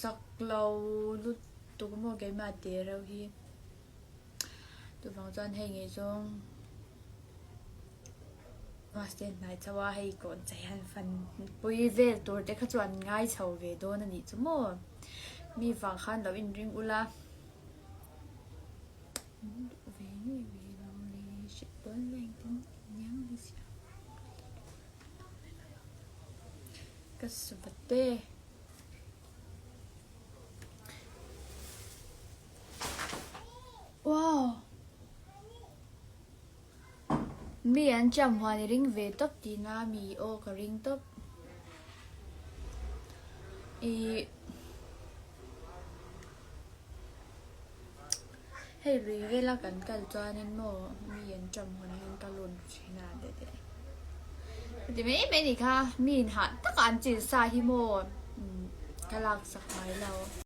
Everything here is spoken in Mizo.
Hnawksak lo lutuk maw keimah teh reuh hi. Chuvang chuan hei ngei zawng mahse hnai chho a hei kawn chei han fan pui vel tur te kha chu an ngai chho ve dawn a nih chu maw. Mi vang khan lo inring ula. Min duh ve nge ve lo le hrilh dawn la engtin aniang ni sia. Ka suvat e. Wow! Mi an cham huan i ring ve tawp tihna mi aw ka ring tawp. I Hei lui vela kan kal chuanin maw mi an ṭam hawn hian ka lun thin a tih te. Ti mai mai ni kha mi in hah taka an chin sa hi maw ka laksak ngai lo.